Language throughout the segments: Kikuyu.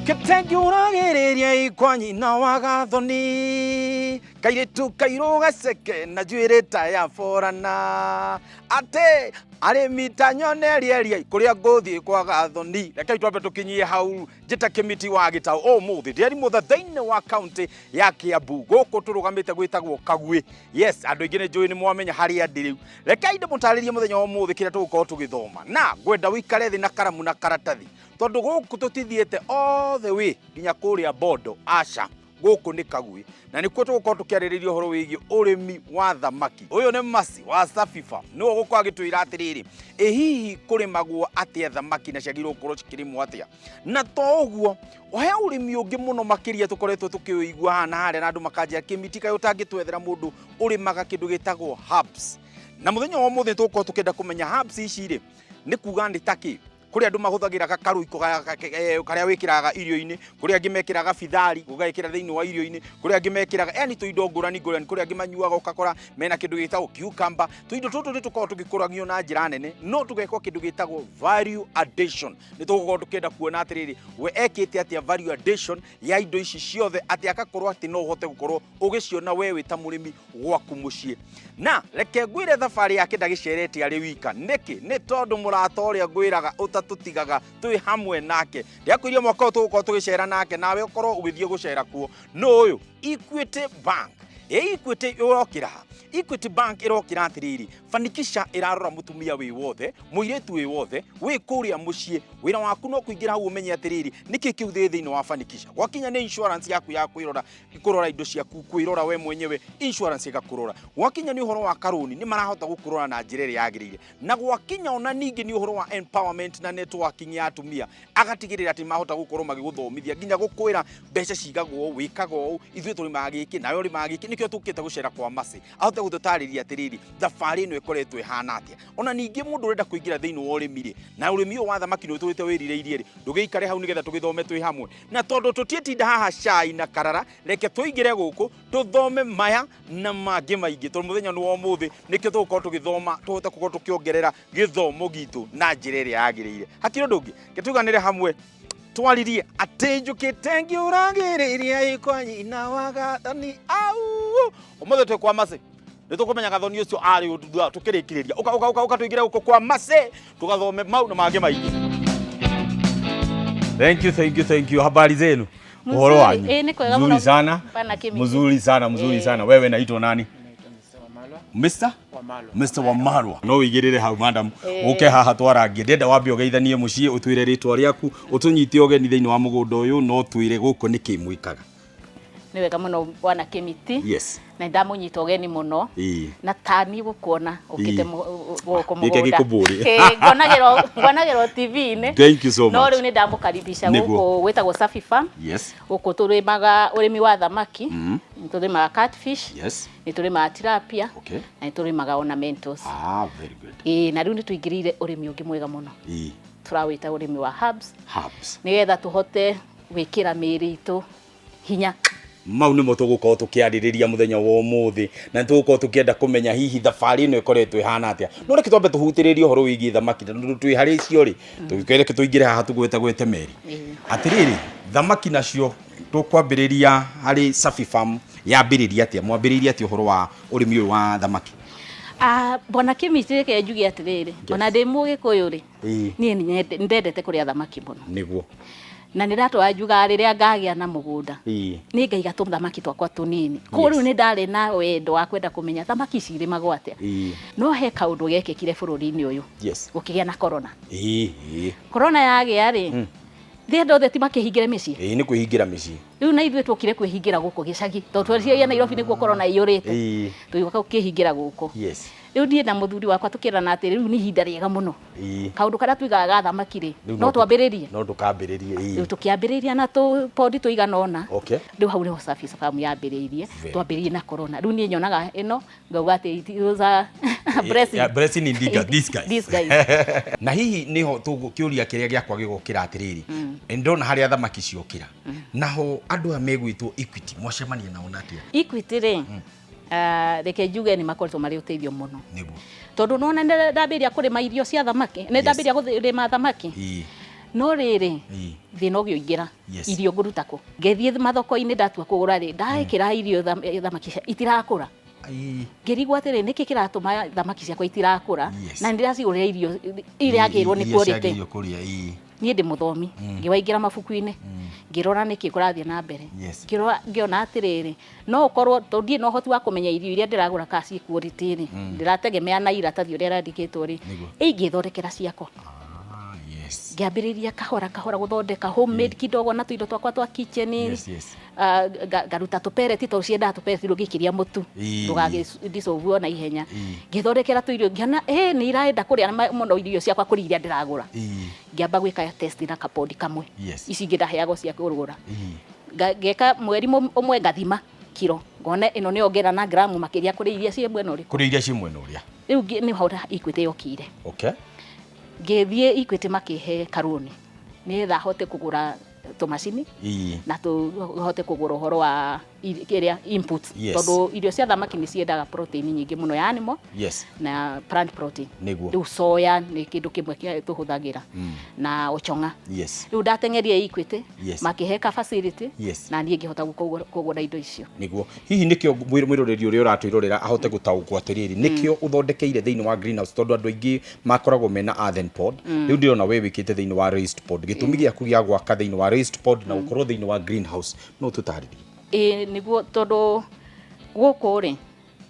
Njũkĩte ngiuragĩrĩria ikwa nyina wa Gathoni, kairĩtu kairũ gaceke na njuĩrĩ ta ya borana, atĩ arĩmi ta nyonerie kũrĩa ngũthiĩ kwa Gathoni. Rekei twambe tũkinyie hau njĩta Kĩmiti wa Gĩtaũ. Ũmũthĩ ndĩrĩ mũtha thĩinĩ wa kaunti ya Kiambu, gũkũ tũrũgamĩte gwĩtagwo Kaguĩ. Yes, andũ aingĩ nĩ njũĩ nĩ mwamenya harĩa ndĩ rĩu. Rekei ndĩmũtarĩrie mũthenya wa ũmũthĩ kĩrĩa tũgũkorwo tũgĩthoma, na ngwenda ũikare thĩ na karamu na karatathi, tondũ gũkũ tũtithiĩte all the way nginya kũrĩa Bondo, aca, gũkũ nĩ Kaguĩ, na nĩkuo tũgũkorwo tũkĩarĩrĩria ũhoro wĩgiĩ ũrĩmi wa thamaki. Ũyũ nĩ Mercy wa Safifa, nĩwe ũgũkorwo agĩtwĩra atĩrĩrĩ, ĩ hihi kũrĩmagwo atĩa thamaki na ciagĩrĩirwo gũkorwo cikĩrĩmwo atĩa? Na to ũguo, he ũrĩmi ũngĩ mũno makĩria tũkoretwo tũkĩũigua haha na harĩa, na andũ makanjĩra, Kĩmiti, kaĩ ũtangĩtwethera mũndũ ũrĩmaga kĩndũ gĩtagwo herbs? Na mũthenya wa ũmũthĩ tũgũkorwo tũkĩenda kũmenya herbs ici rĩ, nĩ kuga nĩ takĩ. Kũrĩ andũ mahũthagĩra gakarũiko karĩa wĩkĩraga irio-inĩ, kũrĩ angĩ mekĩraga bithari ũgekĩra thĩinĩ wa irio-inĩ, kũrĩ angĩ mekĩraga yani tũindo ngũrani ngũrani, kũrĩ angĩ manyuaga ũgakora mena kĩndũ gĩtagwo cucumber. Tũindo tũtũ nĩ tũkoragwo tũgĩkũragio na njĩra nene, no tũgekwo kĩndũ gĩtagwo value addition. Nĩ tũgũkorwo tũkĩenda kuona atĩrĩrĩ, we ekĩte atĩa value addition ya indo ici ciothe, atĩ agakorwo atĩ no ũhote gũkorwo ũgĩciona we wĩ ta mũrĩmi gwaku mũciĩ. Na reke ngwĩre, thabarĩ yake ndagĩcerete arĩ wika. Nĩkĩ? Nĩ tondũ mũrata ũrĩa ngwĩraga ũtatũtigaga twĩ hamwe nake, ndĩakwĩria mwaka ũyũ tũgũkorwo tũgĩcera nake, nawe ũkorwo ũgĩthiĩ gũcera kuo. Nũ ũyũ? Equity Bank. Ĩ Equity ĩrokĩra ha? Equity Bank ĩrokĩra atĩrĩrĩ, Fanikisha ĩrarora mũtumia wĩ wothe, mũirĩtu wĩ wothe wĩ kũrĩa mũciĩ. Wĩra waku no kũingĩra hau ũmenye atĩrĩrĩ, nĩkĩ kĩu thĩ thĩinĩ wa Fanikisha. Gwakinya nĩ insurance yaku ya kwĩrora, kũrora indo ciaku, kwĩrora we mwenyewe, insurance ĩgakũrora. Gwakinya nĩ ũhoro wa karũni, nĩ marahota gũkũrora na njĩra ĩrĩa yagĩrĩire. Na gwakinya ona ningĩ nĩ ũhoro wa empowerment na networking ya atumia, agatigĩrĩra atĩ mahota gũkorwo magĩgũthomithia nginya gũkwĩra mbeca cigagwo ũũ, wĩkaga ũũ, ithuĩ tũrĩmaga gĩkĩ nawe ũrĩmaga gĩkĩ. Nĩkĩo tũkĩte gũcera kwa Mercy, ahote gũtũtarĩria atĩrĩrĩ, thabarĩ ĩno ĩkoretwo ĩhana atĩa. Ona ningĩ mũndũ ũrenda kũingĩra thĩinĩ wa ũrĩmi rĩ, na ũrĩmi ũyũ wa thamaki nĩ ũtũrĩte wĩrirĩirie rĩ, ndũgĩikare hau nĩgetha tũgĩthome twĩ hamwe. Na tondũ tũtiĩtinda haha cai na karara, reke tũingĩre gũkũ tũthome maya na mangĩ maingĩ, tondũ mũthenya nĩ wa ũmũthĩ, nĩkĩo tũgũkorwo tũgĩthoma, tũhote gũkorwo tũkĩongerera gĩthomo gitũ na njĩra ĩrĩa yagĩrĩire. Hakiri ũndũ ũngĩ, reke tuganĩre hamwe twaririe atĩ njũkĩte ngiũragĩrĩria ikwa nyina wa Gathoni au. Ũmũthĩ twĩ kwa Mercy, nĩ tũkũmenya Gathoni ũcio arĩ ũndũ tũkĩrĩkĩrĩria. Ũka ũka ũka ũka tũingĩre gũkũ kwa Mercy tũgathome mau na mangĩ maingĩ. Thank you, thank you, thank you. Habari zenu? Uhoro wanyu? Ĩ, nĩ kwega Mzuri mũno. sana. Bana Kĩmiti. Mzuri sana, mzuri sana. Wewe naitwa nani? Mr. Mr. Wamarwa. No wĩigĩrĩre hau, madam. Ũke haha twarangie. Ndĩrenda wambe ũgeithanie mũciĩ, ũtwĩre rĩtwa rĩaku, ũtũnyite ũgeni thĩinĩ wa mũgũnda ũyũ, no ũtwĩre gũkũ nĩkĩ mwĩkaga. Nĩ wega mũno, bwana Kĩmiti. Na nĩndamũnyita ũgeni mũno. Na tani gũkuona ũkĩte gũkũ Gĩke mũgũnda. gĩkũmbũrĩ. Ĩĩ, ngonagĩrwo TV-inĩ. Thank you so No much. rĩu nĩ ndamũkaribisha gũkũ gwĩtagwo Safi Farm. Gũkũ tũrĩmaga ũrĩmi wa thamaki, nĩ tũrĩmaga catfish, nĩ tũrĩmaga tilapia, na nĩ tũrĩmaga ornamentals. Ah, very good. Ĩĩ, na rĩu nĩ tũingĩrĩire ũrĩmi ũngĩ mwega mũno. Tũrawĩta ũrĩmi wa herbs. Herbs. Nĩgetha tũhote gwĩkĩra mĩĩrĩ itũ hinya. Mau nĩmo tũgũkorwo tũkĩarĩrĩria mũthenya wa ũmũthĩ, na nĩ tũgũkorwo tũkĩenda kũmenya hihi thabarĩ ĩno ĩkoretwo ĩhana atĩa. No reke twambe tũhutĩrĩrie ũhoro wĩgiĩ thamaki, tondũ twĩ harĩ icio rĩ, reke tũingĩre haha tũgwetagwete meri. Atĩrĩrĩ, thamaki nacio tũkwambĩrĩria harĩ Safi Farm, yambĩrĩria atĩa? Mwambĩrĩirie atĩa ũhoro wa ũrĩmi ũyũ wa thamaki? Ah, bwana Kĩmiti, reke njuge atĩrĩrĩ, ona ndĩ Mũgĩkũyũ rĩ, niĩ nĩ ndendete kũrĩa thamaki mũno. Na nĩ ndatũra njugaga rĩrĩa ngagĩa na mũgũnda, nĩ ngaiga tũthamaki twakwa tũnini. Koguo rĩu nĩ ndarĩ na wendo wa kwenda kũmenya thamaki ici irĩmagwo atĩa. No he kaũndũ gekĩkire bũrũri-inĩ ũyũ. Gũkĩgĩa na corona. Corona yagĩa rĩ, thĩ andũ othe ti makĩhingĩre mĩciĩ? Ĩĩ, nĩ kwĩhingĩra mĩciĩ. Rĩu na ithuĩ twokire kwĩhingĩra gũkũ gĩcagi, tondũ tweciria Nairobi nĩkuo corona ĩiyũrĩte. Tũgĩũka gũkĩhingĩra gũkũ. Rĩu niĩ na mũthuri wakwa tũkĩrana atĩ rĩu nĩ ihinda rĩega mũno. Kaũndũ karĩa tuigaga ga thamaki rĩ, Rĩu no twambĩrĩrie. No tũkambĩrĩrie, ĩĩ. Rĩu tũkĩambĩrĩria na tũpondi tũigana ũna. Rĩu hau nĩho Safi Farm yambĩrĩirie. Very Twambĩrĩirie na corona. Rĩu niĩ nyonaga ĩno ngauga atĩ it was a blessing. Yeah, blessing in disguise. Disguise. Na hihi niho kĩũria kĩrĩa gĩakwa gĩgũkĩra atĩrĩrĩ, ndona harĩa thamaki ciokĩra, naho andũ aya megwĩtwo Equity mwacemania nao na atĩa? Equity rĩ, reke njuge nĩ makoretwo marĩ ũteithio mũno. Tondũ nona ndambĩrĩria kũrĩma irio cia thamaki, nĩ ndambĩrĩria kũrĩma thamaki. No rĩrĩ, thĩna ũgĩũingĩra. Irio ngũruta kũ? Ngĩthiĩ mathoko-inĩ, ndatua kũgũra rĩ, ndekĩra irio thamaki itirakũra. Ngĩrigwo atĩrĩ, nĩkĩ kĩratũma thamaki ciakwa itirakũra na nĩndĩracigũrĩra irio iria yagĩrĩirwo nĩ Iria quality. Ciagĩrĩirwo kũrĩa, ĩĩ. Niĩ ndĩ mũthomi, ngĩwaingĩra mabuku-inĩ, ngĩrora nĩkĩ kũrathiĩ na mbere. Ngĩrora ngĩona atĩrĩrĩ, no ũkorwo tondũ ndirĩ na ũhoti wa kũmenya irio iria ndĩragũra kana ciĩ quality rĩ, ndĩrategemea na iratathi ũrĩa rĩandĩkĩtwo rĩ, ingĩthondekera ciakwa. Ngĩambĩrĩria kahora kahora gũthondeka homemade kidogo na tũindo twakwa twa kitchen. Ngaruta tũpereti tondũ ciendaga tũpereti rũgĩikĩria mũtu ndũgagĩ na ihenya. Ngĩthondekera tũirio, ngĩona nĩ iraenda kũrĩa mũno irio ciakwa kũrĩ iria ndĩragũra. Ngĩamba gwĩka test na kapondi kamwe. Ici ingĩ ndaheagwo cia kũgũra. Ngeka mweri ũmwe, ngathima kiro, ngona ĩno nĩ yongerera na gramu makĩria kũrĩ iria ciĩ mwena ũrĩkũ? Kũrĩ iria ciĩ mwena ũrĩa. Rĩu nĩho Equity yokire. Ngĩthiĩ Equity, makĩhe karũni nĩgetha hote kũgũra tũmacini na tũhote kũgũra ũhoro wa kĩrĩa input, tondũ irio cia thamaki nĩ ciendaga protein nyingĩ mũno ya animal na plant protein. Rĩu soya nĩ kĩndũ kĩmwe kĩa tũhũthagĩra na ochong'a. Rĩu ndateng'erie Equity, makĩhe ka facility na niĩ ngĩhota kũgũra indo icio. Nĩguo hihi nĩkĩo mwĩroreri ũrĩa ũratwĩrorera ahote gũtaũkwo atĩrĩrĩ, nĩkĩo ũthondekeire thĩinĩ wa greenhouse, tondũ andũ aingĩ makoragwo mena earthen pod. Rĩu ndĩrona we wĩkĩte thĩinĩ wa raised pod. Gĩtũmi gĩaku gĩa gwaka thĩinĩ wa raised pod na gũkorwo thĩinĩ wa greenhouse, no tũtarĩrie? Ĩĩ, nĩguo, tondũ gũkũ rĩ,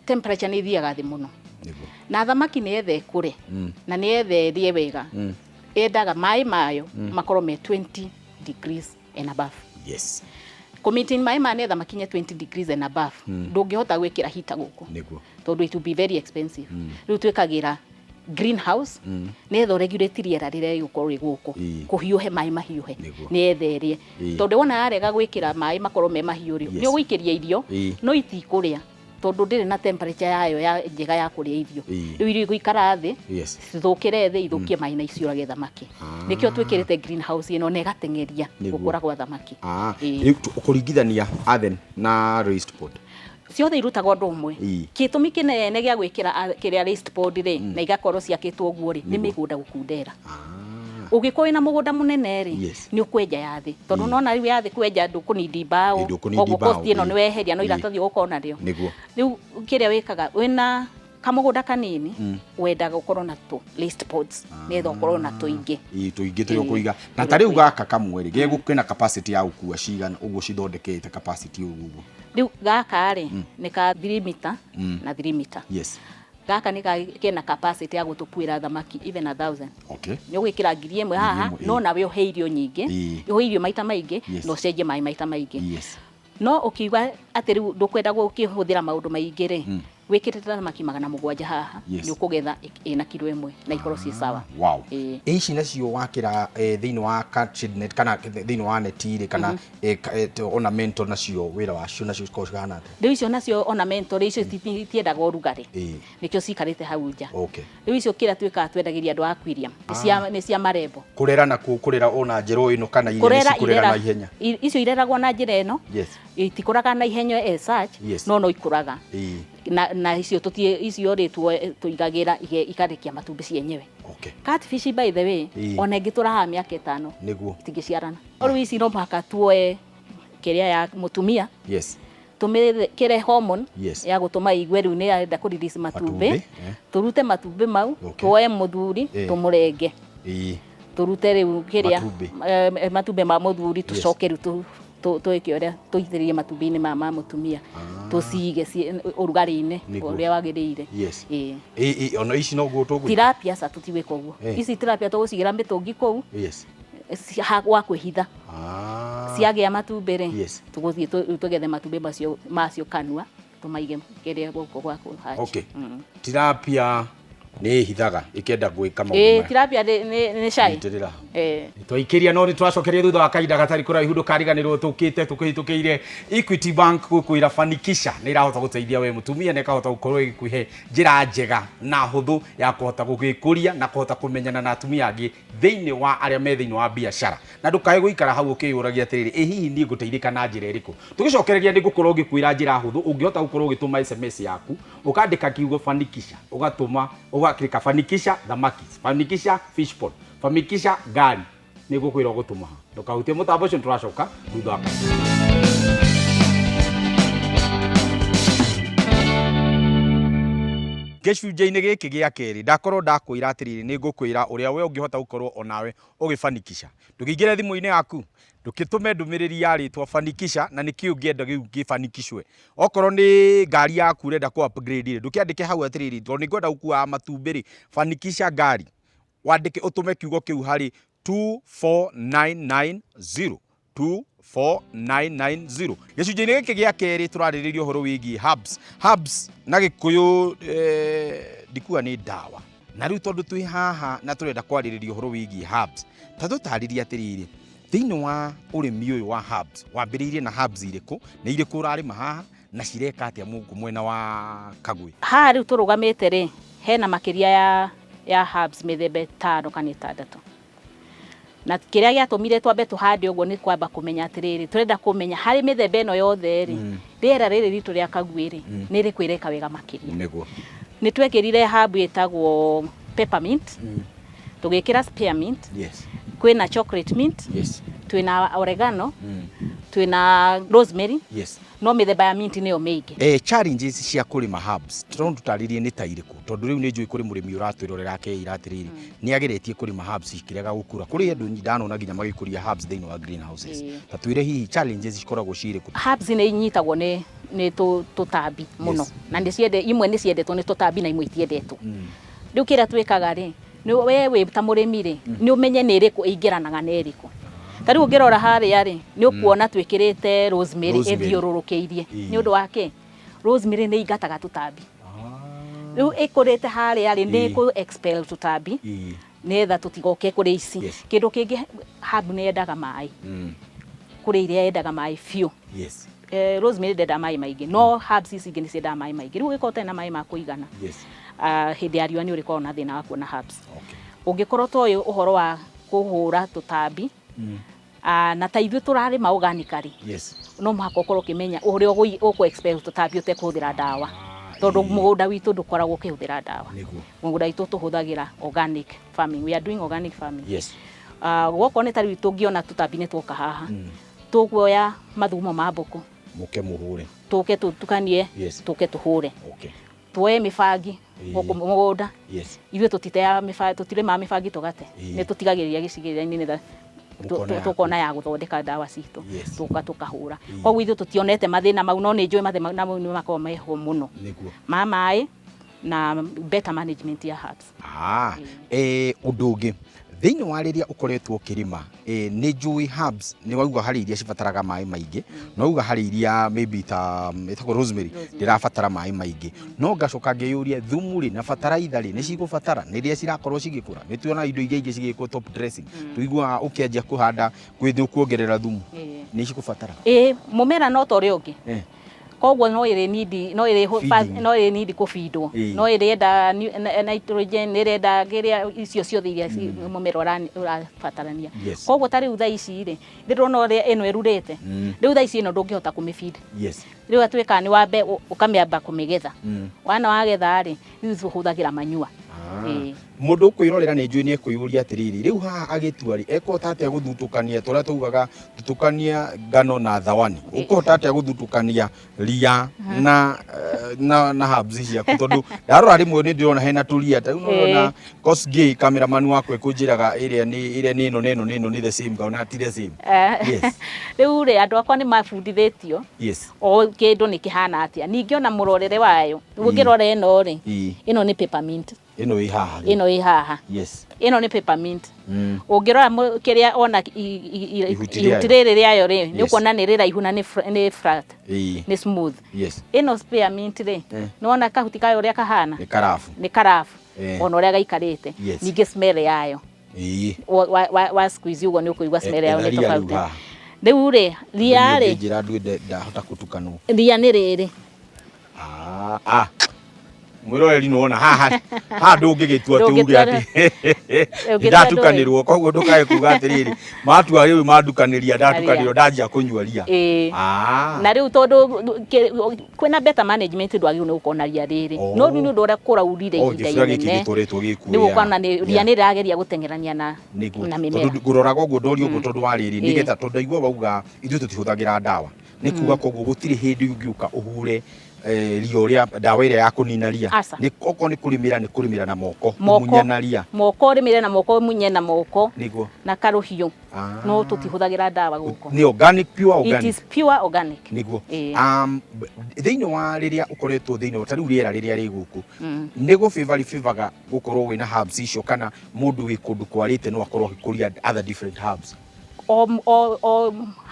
temperature nĩ ithiaga thĩ mũno. Na thamaki nĩ yetha ĩkũre na nĩ yetha ĩrĩe wega, yendaga maĩ mayo makorwo me 20 degrees and above. Kũ maintain maĩ maya nĩgetha makinye 20 degrees and above, ndũngĩhota gwĩkĩra heater gũkũ tondũ it will be very expensive. Rĩu twĩkagĩra greenhouse nĩgetha ũregulate rĩera rĩrĩa rĩgũkorwo rĩ gũkũ, kũhiũhe, maĩ mahiũhe, nĩgetha ĩrĩe. Tondũ wona yarega gwĩkĩra maĩ makorwo me mahiũ rĩ, nĩ ũgũikĩria irio no itikũrĩa tondũ ndĩrĩ na temperature yayo ya njega ya kũrĩa irio. Rĩu irio igũikara thĩ, cithũkĩre thĩ, ithũkie maĩ na iciũrage thamaki. Nĩkĩo twĩkĩrĩte greenhouse ĩno na ĩgateng'eria gũkũra gwa thamaki. Rĩu kũringithania earthen na raised pod? Ciothe irutaga ũndũ ũmwe. Gĩtũmi kĩnene gĩa gwĩkĩra kĩrĩa raised pod rĩ, na igakorwo ciakĩtwo ũguo rĩ, nĩ mĩgũnda gũkundera. Ũngĩkorwo wĩna mũgũnda mũnene rĩ, nĩ ũkwenja ya thĩ, tondũ nona rĩu ya thĩ kwenja ndũkũnindi mbaũ. Ndũkũnindi koguo mbaũ, cost ĩno nĩ weheria, no iratathi ũgũkorwo narĩo. Rĩu kĩrĩa wĩkaga, wĩna kamũgũnda kanini, wendaga ũkorwo na tũ raised pods nĩgetha ũkorwo na tũingĩ. Ĩĩ, tũingĩ tũrĩa ũkũiga. Na ta rĩu gaka kamwe rĩ, gegũ kena capacity ya gũkua cigana ũguo cithondekete capacity ũguo ũguo? Rĩu gaka rĩ, nĩ ka 3 meter na 3 meter. Gaka nĩ kena capacity ya gũtũkuĩra thamaki even 1,000. Nĩ ũgwĩkĩra 1,000 haha, 1,000, no nawe ũhe irio nyingĩ, ũhe irio maita maingĩ na ũcenjie maĩ maita maingĩ. No ũkiuga atĩ rĩu ndũkwenda gũkĩhũthĩra maũndũ maingĩ rĩ, wĩkĩrĩte thamaki 700 haha, nĩ ũkũgetha ĩna kiro 1 na ikorwo ciĩ sawa. Ĩ ici nacio wakĩra thĩinĩ wa shade net kana thĩinĩ wa neti rĩ, kana ornamental, nacio wĩra wacio nacio cikoragwo cihana atĩa? Rĩu icio nacio ornamental rĩ, icio itiendaga ũrugarĩ. Nĩkĩo cikarĩte hau nja. Rĩu icio kĩrĩa twĩkaga, twendagĩria andũ a aquarium. Nĩ cia marembo. Kũrera nakuo, kũrera ona njĩra ĩno kana iria Kũrera nĩ cikũrera na ihenya? Icio ireragwo na njĩra ĩno. Itikũraga na ihenya as such, no ikũraga. Na icio tũtie, icio rĩ, tũigagĩra ikarekia matumbĩ cienyewe. Catfish, by the way, ona ĩngĩtũra haha mĩaka 5, itingĩciarana. Rĩu ici no mũhaka tuoe kĩrĩa ya mũtumia, tũmĩkĩre hormone ya gũtũma igue rĩu nĩ yarenda kũ release matumbĩ. Matumbĩ, eh. Tũrute matumbĩ mau, tuoe mũthuri, tũmũrenge, tũrute rĩu kĩrĩa Matumbĩ. Matumbĩ ma mũthuri, tũcoke rĩu twĩke ũrĩa tũitĩrĩrie matumbĩ-inĩ ma mũtumia, tũcige ũrugarĩ-inĩ ũrĩa wagĩrĩire. Ĩĩ. Ĩ, ona ici noguo tũgwĩka? Tilapia ca tũtigwĩka ũguo. Ici tilapia tũgũcigĩra mĩtũngi kũu gwa kwĩhitha. Ciagĩa matumbĩ rĩ, tũgũthiĩ tũgethe matumbĩ macio macio kanua, tũmaige kĩrĩa gũkũ gwa kũhatch. Tilapia nĩ ĩhithaga ĩkĩenda gwĩka maũndũ Ĩĩ, maya. Tilapia nĩ shy. Nyitĩrĩra. Ĩĩ. Twaikĩria no nĩ twacokeria thutha wa kahinda gatarĩ kũraihu. Ndũkariganĩrwo tũkĩte tũkĩhĩtũkĩire Equity Bank gũkwĩra Fanikisha nĩ ĩrahota gũteithia we mũtumia na ĩkahota gũkorwo ĩgĩkũhe njĩra njega na hũthũ ya kũhota gũgĩkũria na kũhota kũmenyana na atumia angĩ thĩinĩ wa arĩa me thĩinĩ wa biacara. Na ndũkae gũikara hau ũkĩyũragia atĩrĩrĩ, ĩ hihi niĩ ngũteithĩka na njĩra ĩrĩkũ? Tũgĩcokereria nĩ ngũkorwo ngĩkwĩra njĩra hũthũ ũngĩhota gũkorwo ũgĩtũma SMS yaku, ũkandĩka kiugo Fanikisha, ũgatũma ũgakĩrĩka Fanikisha thamaki, Fanikisha fish pond, Fanikisha ngari. Nĩ ngũkwĩra ũgũtũma ha. Ndũkahutie mũtambo ũcio, nĩtũracoka thutha wa kahinda. Gĩcunjĩ-inĩ gĩkĩ gĩa kerĩ ndakorwo ndakwĩra atĩrĩrĩ, nĩ ngũkwĩra ũrĩa we ũngĩhota gũkorwo onawe ũgĩfanikisha. Ndũkĩingĩre thimũ-inĩ yaku, ndũkĩtũme ndũmĩrĩri ya rĩtwa fanikisha na nĩkĩ ũngĩenda rĩu gĩfanikishwe. Okorwo nĩ ngari yaku ũrenda kũ upgrade rĩ, ndũkĩandĩke hau atĩrĩrĩ, tondũ nĩ ngwenda gũkuaga matumbĩ rĩ, fanikisha ngari. Wandĩke ũtũme kiugo kĩu harĩ 24990 24990. Gĩcunjĩ-inĩ gĩkĩ gĩa kerĩ tũrarĩrĩria ũhoro wĩgiĩ herbs. Herbs na Gĩkũyũ ndikuga nĩ ndawa. Na rĩu tondũ twĩ haha na tũrenda kwarĩrĩria ũhoro wĩgiĩ herbs, ta tũtarĩrie atĩrĩrĩ, thĩinĩ wa ũrĩmi ũyũ wa herbs, wambĩrĩirie na herbs irĩkũ, nĩ irĩkũ ũrarĩma haha, na cireka atĩa mũngũ mwena wa Kagwĩ? Haha rĩu tũrũgamĩte rĩ, hena makĩria ya herbs mĩthemba ĩtano kana ĩtandatũ. Na kĩrĩa gĩatũmire twambe tũhande ũguo nĩ kwamba kũmenya atĩrĩrĩ, tũrenda kũmenya harĩ mĩthemba ĩno yothe rĩ, rĩera rĩrĩ ritũ rĩa Kagwĩ rĩ, nĩ rĩkũ ĩreka wega makĩria. Nĩ twekĩrire herb ĩtagwo peppermint, tũgĩkĩra spearmint, kwĩna chocolate mint, twĩna oregano, twĩna rosemary, no mĩthemba ya mint nĩyo mĩingĩ. Challenges cia kũrĩma herbs tondũ tũtarĩrie nĩ ta irĩkũ, tondũ rĩu nĩ njũĩ kũrĩ mũrĩmi ũratwĩrorera akeira atĩrĩrĩ, nĩ ageretie kũrĩma herbs ikĩrega gũkũra. Kũrĩ andũ ndanona nginya magĩkũria herbs thĩinĩ wa greenhouses. Ta twĩre hihi challenges cikoragwo ciĩ irĩkũ? Herbs nĩ inyitagwo nĩ tũtambi mũno. Na nĩ ciende, imwe nĩ ciendetwo nĩ tũtambi na imwe itiendetwo. Rĩu kĩrĩa twĩkaga rĩ, nĩ we wĩ ta mũrĩmi rĩ, nĩ ũmenye nĩ ĩrĩkũ ĩingĩranaga na ĩrĩkũ. Ta rĩu ũngĩrora harĩa rĩ, nĩ ũkuona twĩkĩrĩte rosemary Rosemary. ĩthiũrũrũkĩirie. Nĩ ũndũ wa kĩ? Rosemary nĩ ĩingataga tũtambi. Rĩu ĩkũrĩte harĩa rĩ, nĩ ĩkũ expel tũtambi nĩgetha tũtigoke kũrĩ ici. Kĩndũ kĩngĩ herb nĩ yendaga maĩ. Kũrĩ iria yendaga maĩ biũ. Rosemary ndĩendaga maĩ maingĩ, no herbs ici ingĩ nĩ ciendaga maĩ maingĩ. Rĩu ũngĩkorwo ũtarĩ na maĩ ma kũigana, hĩndĩ ya riũa nĩ ũrĩkoragwo na thĩna wa kuona herbs. Ũngĩkorwo ũtoĩ ũhoro wa kũhũra tũtambi, na ta ithuĩ tũrarĩma organically, no mũhaka ũkorwo ũkĩmenya ũrĩa ũkũ expel tũtambi ũtekũhũthĩra ndawa. Tondũ mũgũnda witũ ndũkoragwo ũkĩhũthĩra ndawa. Mũgũnda witũ tũhũthagĩra organic farming. We are doing organic farming. Gwokorwo nĩ ta rĩu tũngĩona tũtambi nĩ twoka haha, tũkuoya mathugumo ma mbũkũ, Mũke mũhũre, tũke tũtukanie, tũke tũhũre. Tuoye mĩbangi gũkũ mũgũnda. Ithuĩ tũtiteaga mĩbangi, tũtirĩmaga mĩbangi tũgate. Nĩ tũtigagĩrĩria gĩcigĩrĩra-inĩ nĩgetha tũkona ya gũthondeka ndawa citũ, tũka tũkahũra. Koguo ithuĩ tũtionete mathĩna mau, no nĩ njũĩ mathĩna mau nĩ makoragwo meho mũno. Ma maĩ na better management ya herbs. Ũndũ ũngĩ thĩinĩ wa rĩrĩa ũkoretwo ũkĩrĩma, nĩ njũĩ herbs nĩ wauga harĩ iria cibataraga maĩ maingĩ, no wauga harĩ iria maybe ta ĩtagwo rosemary ndĩrabatara maĩ maingĩ, no ngacoka ngeyũria thumu rĩ na bataraitha rĩ nĩ cigũbatara nĩ rĩrĩa cirakorwo cigĩkũra? Nĩ tuonaga indo iria ingĩ cigĩkwo top dressing, tũiguaga ũkĩanjia kũhanda kwĩ kuongerera thumu, nĩ cigũbatara? Ĩĩ, mũmera no ta ũrĩa ũngĩ. Koguo no ĩrĩ need, no ĩrĩ Feeding. no ĩrĩ need kũbindwo. No ĩrĩenda nitrogen, nĩ ĩrenda kĩrĩa icio ciothe iria mũmera ũrabatarania. Koguo ta rĩu thaa ici rĩ, nĩ ndĩrona ũrĩa ĩno ĩrurĩte. Rĩu thaa ici ĩno ndũngĩhota kũmĩbinda. Rĩu atuĩkaga nĩ wambe ũkamĩamba kũmĩgetha. Wana wagetha rĩ, rĩu tũhũthagĩra manyua. Mũndũ ũkwĩrorera nĩ njũĩ nĩ ekwĩyũria atĩrĩrĩ, rĩu haha agĩtua rĩ, ekũhota atĩa gũthutũkania ta ũrĩa taugaga thutũkania ngano na thawani, ũkũhota atĩa gũthutũkania ria na herbs ciaku? Tondũ ndarora rĩmwe nĩ ndĩrona hena tũria ta rĩu nĩũrona Kosgei cameraman wakwa ekũnjĩraga ĩrĩa nĩ ĩrĩa nĩ ĩno na ĩno na ĩno nĩ the same, ngona ti the same. Rĩu rĩ, andũ akwa nĩ mabundithĩtio o kĩndũ nĩ kĩhana atĩa. Ningĩ ona mũrorere wayo, ũngĩrora ĩno rĩ, ĩno nĩ peppermint. Ĩno ĩ haha rĩ. Ĩno ĩ haha. Ĩno nĩ peppermint. Ũngĩrora kĩrĩa ona Ihuti rĩayo. ihuti rĩrĩ rĩayo rĩ, nĩ ũkuona nĩ rĩraihu na nĩ flat. Nĩ smooth. Ĩno spearmint rĩ, nĩ wona kahuti kayo ũrĩa kahana? Nĩ karabu. Nĩ karabu. Ona ũrĩa gaikarĩte. Ningĩ smell yayo. Wa squeeze ũguo nĩ ũkũigua smell yayo nĩ Etha ria rĩu tofauti. haha. Rĩu rĩ, ria rĩ. Ũngĩnjĩra nduĩ ndahota kũtukanwo. Ria nĩ rĩrĩ. Mwĩroreri, nĩwona haha haha ndũngĩgĩtua atĩ uge Ndũngĩtua atĩ Ndũngĩtua. Ndatukanĩrwo, koguo ndũkae kuga atĩrĩrĩ, matua rĩu mandukanĩria, ndatukanĩrwo, ndanjia kũnyua ria. Ĩĩ. Na rĩu tondũ kwĩna better management, ndwagĩrĩirwo nĩ gũkorwo na ria rĩrĩ. No rĩu nĩ ũndũ ũrĩa kũraurire ihinda gĩbura gĩkĩ inene, gĩtũrĩtwo gĩkuo. Rĩu ũkona nĩ ria nĩ rĩrageria gũteng'erania na na mĩmera. Tondũ ngũroraga ũguo, ndorio ũguo tondũ wa rĩrĩ, nĩgetha tondũ ndaigua wauga ithuĩ tũtihũthagĩra ndawa, nĩ kuga koguo gũtirĩ hĩndĩ ũngĩũka ũhure ria ũrĩa ndawa ĩrĩa ya kũnina ria? Aca. Nĩ okorwo nĩ kũrĩmĩra, nĩ kũrĩmĩra na moko? Moko. Kũmunya na ria? Moko, ũrĩmĩre na moko, ũmunye na moko na karũhiũ. No tũtihũthagĩra ndawa gũkũ. Nĩ organic, pure It organic. is pure organic. Nĩguo. Thĩinĩ wa rĩrĩa ũkoretwo thĩinĩ ta rĩu rĩera rĩrĩa rĩ gũkũ, nĩ gũ favour gũkorwo wĩna herbs icio, kana mũndũ wĩ kũndũ kwarĩte no akorwo agĩkũria other different herbs? O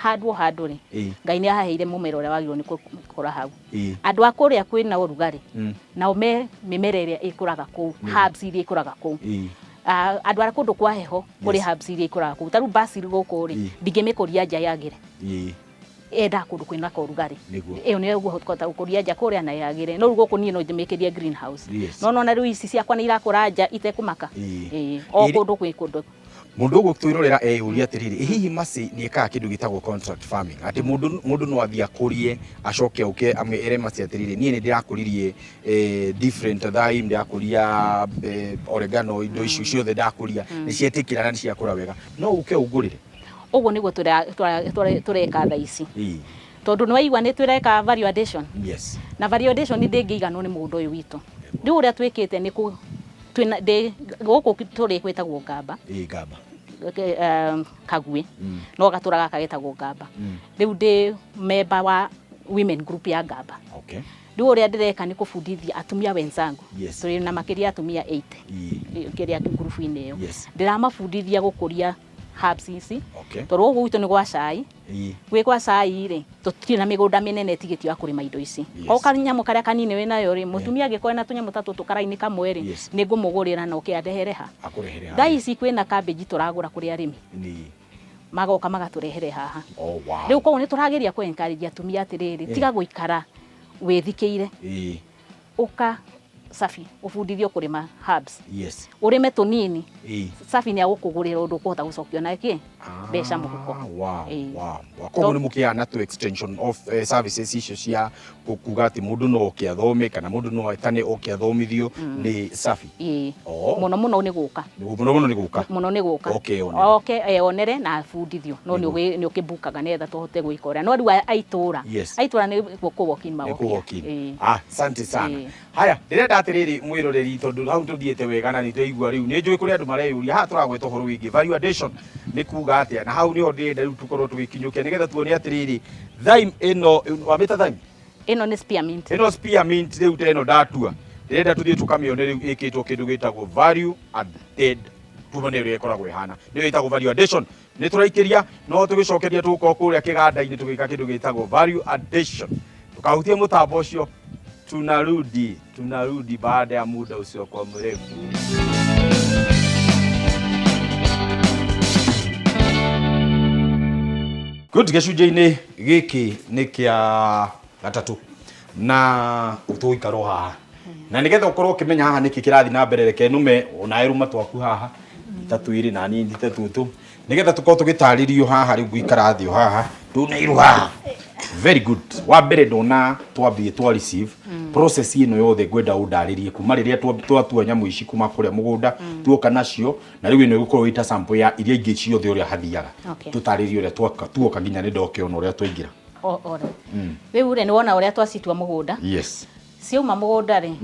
handũ o handũ rĩ, Ngai nĩ ahaheire mũmera ũrĩa wagĩrĩirwo nĩ gũkũra hau. Andũ a kũrĩa kwĩna ũrugarĩ, nao me mĩmera ĩrĩa ĩkũraga kũu, herbs iria ikũraga kũu. Andũ arĩa kũndũ kwa heho, kũrĩ herbs iria ikũraga kũu. Ta rĩu basil gũkũ rĩ, ndingĩmĩkũria nja yagĩre, endaga kũndũ kwĩna korugarĩ. Ĩyo nĩyo ngũhota gũkũria nja kũrĩa na yagĩre, no rĩu gũkũ niĩ no ndĩmĩkĩrie greenhouse. No nona rĩu ici ciakwa nĩ irakũra nja itekũmaka. O kũndũ kwĩ kũndũ. Mũndũ ũgũtwĩrorera eyũria atĩrĩrĩ, ĩ hihi Mercy nĩ ekaga kĩndũ gĩtagwo contract farming, atĩ mũndũ no athiĩ akũrie, acoke oke ere Mercy atĩrĩrĩ, niĩ nĩ ndĩrakũririe different thyme, ndĩrakũria oregano, indo icio ciothe ndakũria nĩ cietĩkĩra na nĩ ciakũra wega, no ũke ũngũrĩre? Ũguo nĩguo tũreka thaa ici, tondũ nĩ waigua nĩ tũreka value addition. Na value addition ndĩngĩiganwo nĩ mũgũnda ũyũ witũ. Rĩu ũrĩa twĩkĩte nĩ kũ twĩna ndĩ gũkũ tũrĩ gwĩtagwo Ngamba. Ĩĩ, Ngamba. Kaguĩ, no gatũra gaka getagwo Ngamba. Rĩu ndĩ member wa women group ya Ngamba. Rĩu ũrĩa ndĩreka nĩ kũbundithia atumia wenzangu. Tũrĩ na makĩria atumia 80 kĩrĩa ngurubu-inĩ ĩyo. Ndĩramabundithia gũkũria herbs ici, tondũ gũkũ gwitũ nĩ gwa cai. Gwĩ gwa cai rĩ, tũtirĩ na mĩgũnda mĩnene ĩtigĩtio ya kũrĩma indo ici. O kanyamũ karĩa kanini wĩnayo rĩ, mũtumia angĩkorwo ena tũnyamũ ta tũtũ karaini kamwe rĩ, nĩ ngũmũgũrĩra na oke andehere ha. Akũrehere. Thaa ici kwĩna cabbage tũragũra kũrĩ arĩmi, magoka magatũrehere haha. Rĩu koguo nĩ tũrageria kũ encourage atumia atĩrĩrĩ, tiga gũikara wĩthikĩire, ũka Safi ũbundithio kũrĩma herbs. Ũrĩme tũnini. Safi nĩ agũkũgũrĩra ũndũ ũkũhota gũcokia na kĩ mbeca mũhuko. Koguo nĩ mũkĩheana tu extension of services icio cia kuga atĩ mũndũ no oke athome, kana mũndũ no etane oke athomithio nĩ Safi? Ĩĩ. Mũno mũno nĩ gũka. Mũno mũno nĩ gũka. Mũno nĩ gũka. Oke eyonere. Oke eyonere na abundithio, no nĩ ũkĩmbukaga nĩgetha tũhote gwĩka ũrĩa, no rĩu a itũra, a itũra nĩ kũ walk in Nĩ magokia. Kũ walk in. Ah, asante sana. Haya, ndĩrenda atĩrĩrĩ mwĩroreri, tondũ hau tũthiĩte wega na nĩ twaigua, rĩu nĩ njũĩ kũrĩ andũ mareyũria haha tũragweta ũhoro wĩgiĩ value addition nĩ kuga atĩa, na hau nĩho ndĩrenda rĩu tũkorwo tũgĩkinyũkia nĩgetha tuone atĩrĩrĩ, thyme ĩno wamĩta thyme? Ĩno nĩ spearmint. Ĩno spearmint rĩu ta ĩno ndatua, ndĩrenda tũthiĩ tũkamĩone rĩu ĩkĩtwo kĩndũ gĩtagwo value added, tuone ũrĩa ĩkoragwo ĩhana, nĩyo ĩtagwo value addition. Nĩ tũraikĩria no tũgĩcokeria, tũgũkorwo kũrĩa kĩganda-inĩ tũgĩka kĩndũ gĩtagwo value addition. Tukahutie mũtambo ũcio, tunarudi, tunarudi baada ya muda usiokuwa mrefu. Good, gĩcunjĩ-inĩ gĩkĩ nĩ kĩa gatatũ na tũgũikara o haha, na nĩgetha ũkorwo ũkĩmenya haha nĩkĩ kĩrathiĩ na mbere, reke nũme onawe rũma twaku haha ta twĩrĩ na niĩ ndite tũtũ nĩgetha tũkorwo tũgĩtarĩrio haha. Rĩu ngũikara thĩ o haha ndũneirwo haha. Very good. Wa mbere ndona twambie twa receive process ĩno yothe, ngwenda ũndarĩrie kuma rĩrĩa twatua nyamũ ici kuma kũrĩa mũgũnda, tuoka nacio, na rĩu ĩno ĩgũkorwo ĩta sample ya iria ingĩ ciothe, ũrĩa hathiaga. Tũtarĩrie ũrĩa tuoka nginya nĩ ndokĩona ũrĩa twaingĩra. Ora rĩu rĩ, nĩ wona ũrĩa twacitua mũgũnda? Yes. Ciauma mũgũnda rĩ,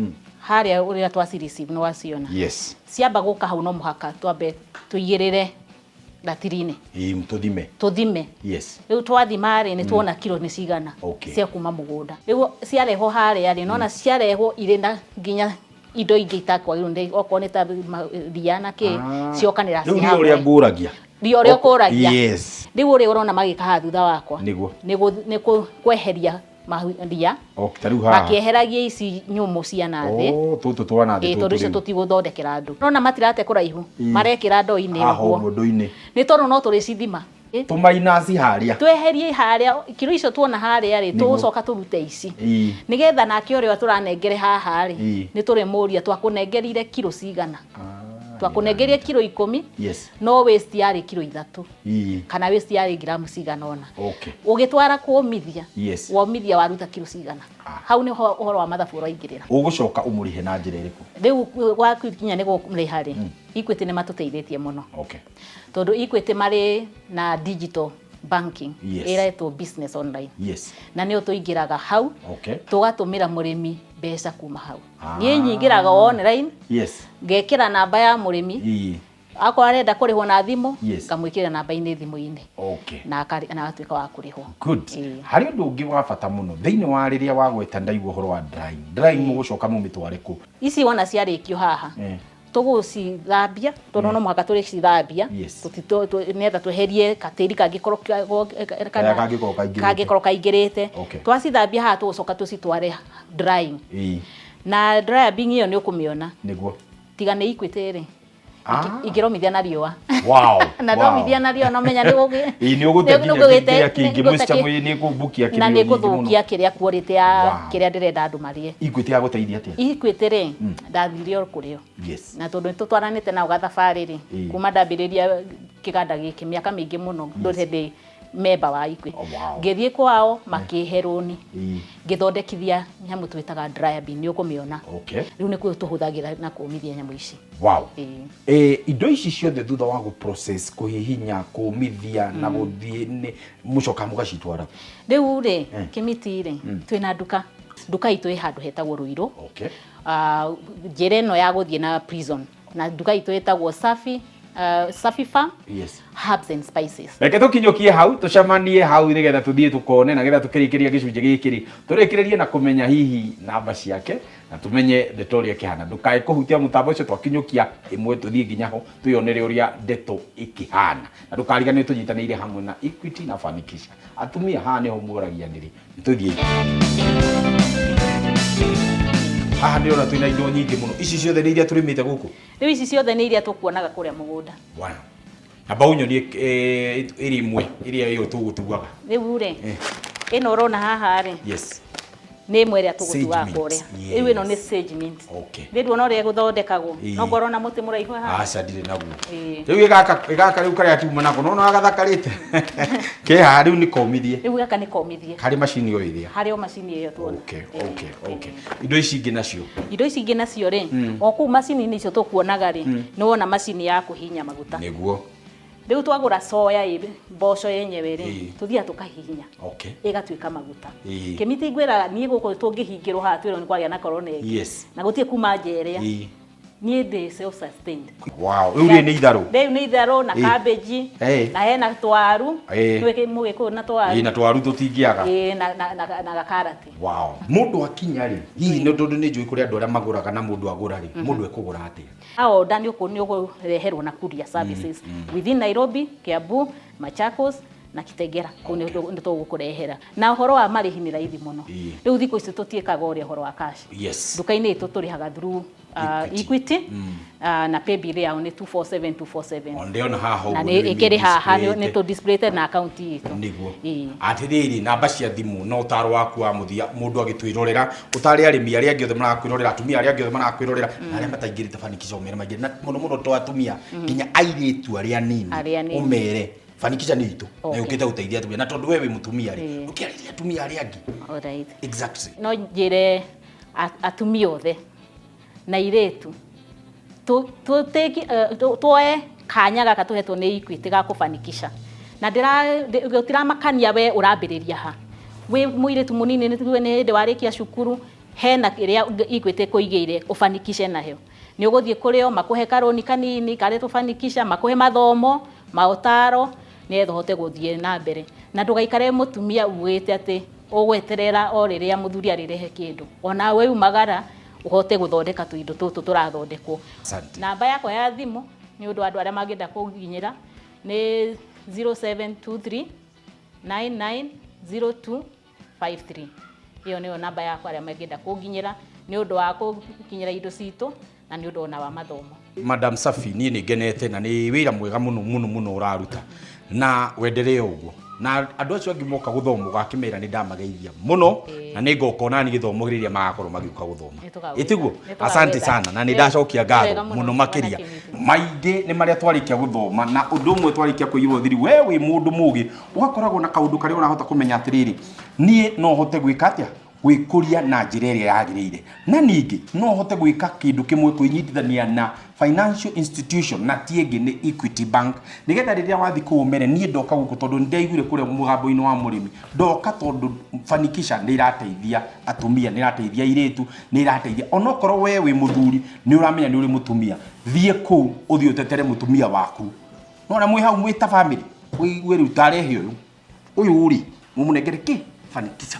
harĩa ũrĩa twaci receive nĩ waciona? Yes. Ciamba gũka hau, no mũhaka twambe tũigĩrĩre ratiri-inĩ. Ĩĩ, tũthime. Tũthime. Rĩu twathima rĩ, nĩ tuona kiro nĩ cigana cia kuma mũgũnda. Rĩu ciarehwo harĩa rĩ, nona ciarehwo irĩ na nginya indo ingĩ itakwagĩrĩirwo nĩ, okorwo nĩ ta ria na kĩ, ciokanĩra Rĩu ci nĩ hamwe. ũrĩa ngũragia. Ria ũrĩa ũkũragia. Rĩu ũrĩa ũrona magĩka haha thutha wakwa nĩ kweheria ria. Okay, ta rĩu haha makĩeheragia ici nyũmũ cia na thĩ. Oh, tũtũ twana thĩ. Ĩ, tondũ icio tũtũ rĩu. Tũtigũthondekera andũ, nona matirate kũraihu, marekĩra ndoo-inĩ Haha ũguo. Ũguo ndũ-inĩ. Nĩ tondũ no tũrĩcithima. Tũmainasi harĩa. Tweherie harĩa kiro icio tuona harĩa rĩ, tũgũcoka tũrute ici nĩgetha nake ũrĩa tũranengere haha rĩ, nĩ tũrĩmũria twakũnengerire kiro cigana. Twakũnengerie kiro 10. Yes. No waste yarĩ kiro 3. Kana waste yarĩ gramu cigana ũna. Okay. Ũgĩtwara kũmithia. Yes. Womithia waruta kiro cigana. Hau nĩho ũhoro wa mathabu ũraingĩrĩra. Ũgũcoka ũmũrĩhe na njĩra ĩrĩkũ? Rĩu gwakinya nĩ gũkũrĩha rĩ, Equity nĩ matũteithĩtie mũno. Okay. Tondũ Equity marĩ na digital banking. Yes. Ĩretwo business online. Yes. Na nĩyo tũingĩraga hau. Okay. Tũgatũmĩra mũrĩmi mbeca kuma hau. Niĩ nyingĩraga online. Yes. Ngekĩra namba ya mũrĩmi. Akorwo arenda kũrĩhwo na thimũ, Yes. ngamwĩkĩra namba-inĩ thimũ-inĩ. Okay. Na agatuĩka wa kũrĩhwo. Good. Harĩ ũndũ ũngĩ wa bata mũno thĩinĩ wa rĩrĩa wagweta ndaigua ũhoro wa drying. Drying mũgũcoka mũmĩtware kũ? Ici wona ciarĩkio haha. Tũgũcithambia tondũ no mũhaka tũrĩcithambia. Yes. Nĩgetha tweherie katĩri kangĩkorwo Karĩa kangĩkorwo kaingĩrĩte. kangĩkorwo kaingĩrĩte. Okay. Twacithambia haha tũgũcoka tũcitware drying. Na dryer bin ĩyo nĩ ũkũmĩona. Nĩguo. Tiga nĩ Equity rĩ. Ingĩromithia na riũa. Wow. Na ndomithia na riũa no menya nĩ gũgĩ. Ĩĩ, nĩ ũgũte nginya kĩrĩa kĩingĩ, moisture nĩ ĩkũmbukia Na kĩrĩa nĩ nyingĩ mũno. gũthũkia kĩrĩa quality ya Wow. kĩrĩa ndĩrenda andũ marĩe. Equity ya gũteithia atĩa? Equity rĩ, ndathire o kũrĩ o. Yes. Na tondũ nĩtũtwaranĩte nao gathabarĩ rĩ, kuma ndambĩrĩria kĩganda gĩkĩ mĩaka mĩingĩ mũno, ndũrĩ ndĩ member wa Equity. Oh, wow. Ngĩthiĩ kwao makĩhe rũni. Ngĩthondekithia nyamũ twĩtaga dryer bin, nĩ ũkũmĩona. Okay. Rĩu nĩkuo tũhũthagĩra na kũmithia nyamũ ici. Wow. Indo ici ciothe thutha wa gũ-process, kũhihinya, kũmithia na gũthiĩ nĩ mũcoka mũgacitwara. Rĩu rĩ, Kĩmiti rĩ, twĩna nduka. Nduka itũ ĩ handũ hetagwo Ruiru. Okay. Njĩra ĩno ya gũthiĩ na prison. Na nduka itũ ĩtagwo Safi, Safi Farm. Yes. Herbs and spices. Reke tũkinyũkie hau, tũcemanie hau nĩgetha tũthiĩ tũkone na nĩgetha tũkĩrĩkĩria gĩcunjĩ gĩkĩ rĩ, tũrĩkĩrĩrie na kũmenya hihi namba ciake na tũmenye ndeto ũrĩa ĩkĩhana. Ndũkae kũhutia mũtambo ũcio, twakinyũkia ĩmwe tũthiĩ nginya ho twĩyonere ũrĩa ndeto ĩkĩhana. Na ndũkariganĩrwo tũnyitanĩire hamwe na Equity na Fanikisha. Atumia haha nĩho mũragianĩria. Tũthiĩ. Haha ndĩrona twĩna indo nyingĩ mũno. Ici ciothe nĩ iria tũrĩmĩte gũkũ? Rĩu ici ciothe nĩ iria tũkuonaga kũrĩa mũgũnda. Wow. Namba ũnyonie ĩrĩ ĩmwe ĩrĩa ĩyo tũgũtuaga. Rĩu rĩ, ĩno ũrona haha rĩ. Yes. Nĩ ĩmwe ĩrĩa tũgũtuaga Sage mint. kũrĩa. Rĩu ĩno nĩ sage mint. Okay. Rĩu ndũona ũrĩa ĩgũthondekagwo. No ngorwo na mũtĩ mũraihu haha. Aca ndirĩ naguo. Rĩu ĩgaka rĩu karĩa kiuma nako no gathakarĩte. Ke haha rĩu nĩ komithie. Rĩu gaka nĩ komithie. Harĩ macini o ĩrĩa. Harĩ o macini ĩyo tuona. Okay, okay, okay. Indo ici ingĩ nacio. Indo ici ingĩ nacio rĩ, o kũu macini-inĩ icio tũkuonaga rĩ, nĩ wona macini ya kũhihinya maguta. Nĩguo. Rĩu twagũra soya ĩ, mboco yenyewe rĩ, tũthiaga tũkahihinya. Okay. Ĩgatuĩka maguta. Kĩmiti ngwĩraga niĩ gũkũ tũngĩhingĩrwo haha twĩrwo nĩ kwagĩa na corona ĩngĩ. Yes. Na gũtirĩ kuma nja ĩrĩa. Niĩ ndĩ self sustained. Wow, rĩu rĩ nĩ itharũ. Rĩu nĩ itharũ na cabbage na hena twaru. Nĩ mũgĩkũyũ na twaru. Ĩĩ, na twaru tũtingĩaga. Ĩĩ, na gakarati. Wow. Mũndũ akinya rĩ, hihi nĩ tondũ nĩ njũĩ kũrĩ andũ arĩa magũraga na mũndũ agũra rĩ, mũndũ ekũgũra atĩa? Aorder nĩ ũkũreherwo na courier services within Nairobi, Kiambu, Machakos na Kitengela. Kũu nĩ tũgũkũrehera. Na ũhoro wa marĩhi nĩ raithi mũno. Rĩu thikũ ici tũtiĩkaga ũrĩa ũhoro wa cash. Yes. Nduka-inĩ itũ tũrĩhaga through Equity, na paybill yao nĩ 247247. O ndĩona haha Na ũguo nĩ nĩ ĩkĩrĩ haha, displayed. nĩ tũ displayed na account itũ. Nĩguo. Atĩrĩrĩ, namba cia thimũ na ũtaro waku wa mũthia mũndũ agĩtwĩrorera, ũtare arĩmi arĩa angĩ othe marakwĩrorera, atumia arĩa angĩ othe marakwĩrorera, na arĩa mataingĩrĩte Fanikisha ũmere maingĩre, na mũno mũno to atumia, nginya airĩtu arĩa anini, Arĩa anini. ũmere Fanikisha nĩ itũ, na Okay. yũkĩte gũteithia atumia, na tondũ we wĩ mũtumia rĩ, ndũkĩarĩrie atumia arĩa angĩ. Alright. Exactly. No njĩre atumia othe na airĩtu tuoe kanya gaka tũhetwo nĩ Equity ga kũfanikisha. Na gũtiramakania we ũrambĩrĩria ha. Wĩ mũirĩtu mũnini nĩ tuge nĩ hĩndĩ warĩkia cukuru, hena kĩrĩa Equity ĩkũigĩire ũfanikishe nayo. Nĩ ũgũthiĩ kũrĩ o makũhe karũni kanini karĩa tũfanikisha, makũhe mathomo, maũtaro, nĩgetha ũhote gũthiĩ na mbere. Na ndũgaikare mũtumia ugĩte atĩ ũgweterera o rĩrĩa mũthuri arĩrehe kĩndũ. Ona we umagara ũhote gũthondeka tũindo tũtũ tũrathondekwo. Asante. Namba yakwa ya thimũ nĩ ũndũ wa andũ arĩa mangĩenda kũnginyĩra nĩ 0723 990253. Ĩyo nĩyo namba yakwa arĩa mangĩenda kũnginyĩra nĩ ũndũ wa kũnginyĩra indo citũ na nĩ ũndũ ona wa mathomo. Madam Safi, niĩ nĩ ngenete na nĩ wĩra mwega mũno mũno mũno ũraruta. Na wendelee ũguo na andũ acio angĩ moka gũthoma ũgakĩmera nĩ ndamageithia mũno. Na nĩ ngoka onani gĩthomo rĩrĩa magakorwo magĩũka gũthoma. Nĩ tũgagwĩta. Ĩtiguo? Nĩ tũgagwĩta. Asante sana na nĩ ndacokia Nĩ wega ngatho mũno, mũno Bwana makĩria. Kimiti. Maingĩ nĩ marĩa twarĩkia gũthoma, na ũndũ ũmwe twarĩkia kũiyũrwo thiri, we wĩ mũndũ mũgĩ ũgakoragwo na kaũndũ karĩa ũrahota kũmenya atĩrĩrĩ, niĩ no hote gwĩka atĩa gwĩkũria na njĩra ĩrĩa yagĩrĩire, na ningĩ no hote gwĩka kĩndũ kĩmwe, kwĩnyitithania na financial institution, na ti ĩngĩ nĩ Equity Bank, nĩgetha rĩrĩa wathiĩ kũu ũmere, niĩ ndoka gũkũ tondũ nĩndaiguire kũrĩa mũgambo-inĩ wa mũrĩmi, ndoka tondũ Fanikisha nĩ ĩrateithia atumia, nĩ ĩrateithia airĩtu, nĩ ĩrateithia onokorwo we wĩ mũthuri nĩ ũramenya nĩ ũrĩ mũtumia, thiĩ kũu ũthiĩ ũtetere mũtumia waku. Nona mwĩ hau mwĩ ta family, ũigue rĩu tarehe ũyũ ũyũ rĩ, mũmũnengere kĩ Fanikisha.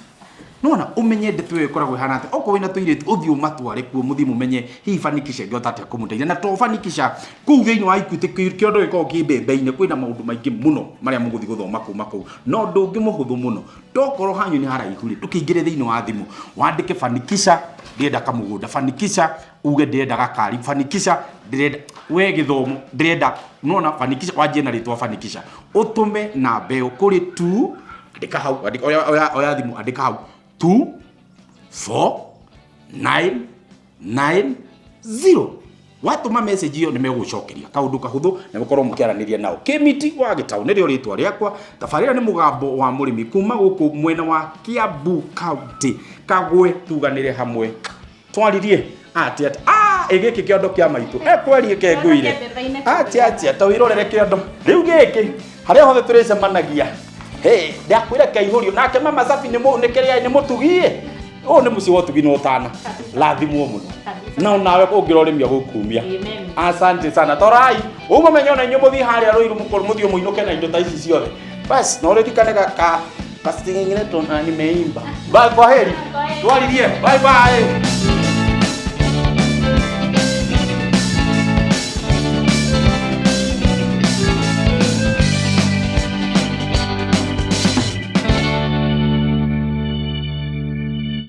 Nona ũmenye ndeto ĩyo ĩkoragwo ĩhana atĩa. Okorwo wĩna tũirĩtu, ũthiĩ ũmatware kuo, mũthiĩ mũmenye hihi Fanikisha ĩngĩhota atĩa kũmũteithia. Na to Fanikisha kũu thĩinĩ wa Equity, kĩondo gĩkoragwo kĩ mbembe-inĩ, kwĩna maũndũ maingĩ mũno marĩa mũgũthiĩ gũthoma kuma kũu. Na ũndũ ũngĩ mũhũthũ mũno, tokorwo hanyu nĩ haraihu rĩ, ndũkĩingĩre thĩinĩ wa thimũ wandĩke Fanikisha ndĩrenda kamũgũnda, Fanikisha uge ndĩrenda gakari, Fanikisha ndĩrenda we gĩthomo ndĩrenda. Nona Fanikisha, wanjie na rĩtwa Fanikisha, ũtũme namba ĩyo kũrĩ 2, andĩka hau, andĩka, oya, oya, oya thimũ, andĩka hau 2 4 9 9 0. Watũma message ĩyo nĩ megũcokeria kaũndũ kahũthũ na mũkorwo mũkĩaranĩria nao. Kĩmiti wa Gĩtaũ nĩrĩo rĩtwa rĩakwa. Tabarĩra nĩ Mũgambo wa Mũrĩmi kuma gũkũ mwena wa Kiambu County, Kagwe. Tuganĩre hamwe, twaririe atĩ atĩ ĩ gĩkĩ kĩondo kĩa maitũ ekwerie kengũire atĩ atĩ ta wĩrorere kĩondo rĩu gĩkĩ harĩa hothe tũrĩcemanagia. Hey, ndakwĩra kaihũrio nake mama Safi nĩ nĩ kĩrĩa nĩ mũtugie. Ũyũ nĩ mũciĩ wa ũtugi na ũtana rathimwo mũno na onawe ũngĩrorĩmia gũkumia. Amen. Asante sana. Torai ũguo menye ona inyuĩ mũthiĩ harĩa Rũiru, mũkorwo mũthiĩ mũinũke na indo ta ici ciothe. Bas na ũririkane ka kasingine tona nimeimba. Bye, kwa heri, twaririe. Bye bye.